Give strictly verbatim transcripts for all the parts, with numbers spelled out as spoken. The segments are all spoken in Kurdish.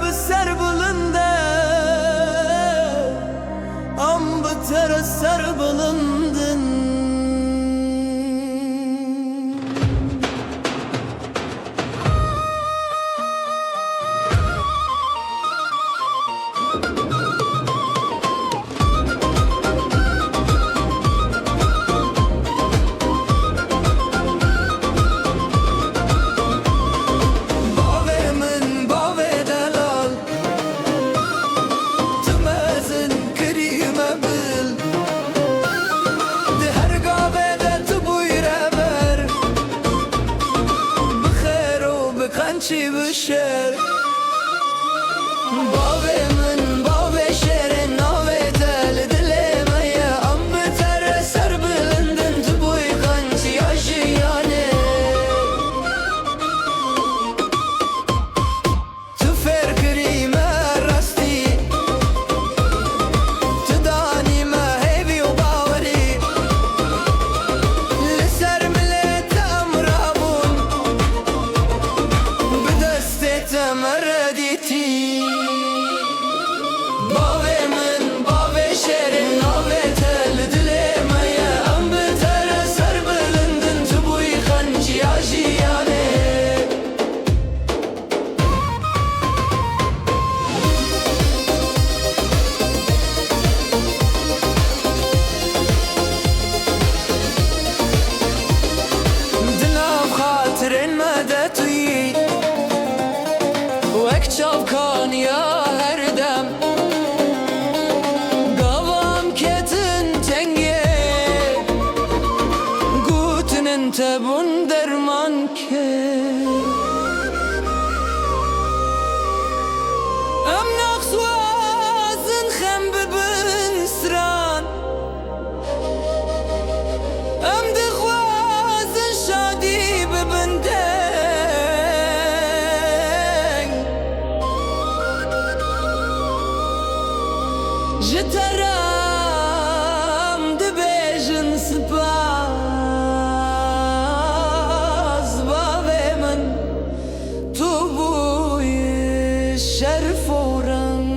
Bi serbilind e, em bi te re serbilind in. Bavê min, bavê delal, tu mezin kirî me bil. Di her gavê de tu bûyî rêber, bi xêr û bi qençî bi şer. Bavê min, bavê şêrê navê te li dilê me ye. Em bi te re serbilind in, tu bûyî qençiya jiyanê. Tu fêr kirî me rastî, tu danî me hêvî û bawerî. Li ser milê te em rabûn, bi destê te me re dîtî. Bavê min, bavê şêrê navê te li dilê me ye. Em bi te re serbilind in, tu bûyî qençiya jiyanê. Di nav xatirên me de tu yî, wek çavkaniya her dem. Gavan ketin tengê, gotinên te bûn derman. Em naxwazin xem bibin stran, em dixwazin şadî bibin deng. Ji te re em dibêjin spas, bavê min. Tu bûyî şerf û reng.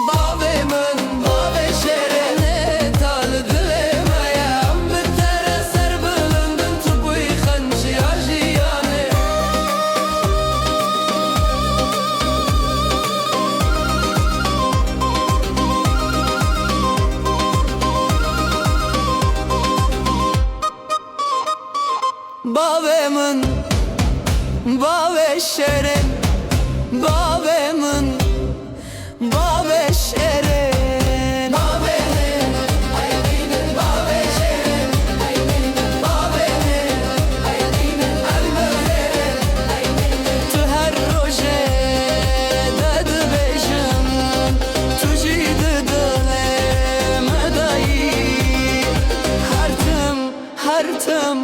Bavê min, bavê şêrê nê, ta li dilê me ye. Em bi te re serbilind in, tu bûyî qençiya jiyanê. Bavê min, bavê şêrê, bavê min, bavê şêrê. Bavê min, bavê şêrê, bavê min, tu her rojê de dibêjin, tu jî di dilê me de yî. Her tim, her tim.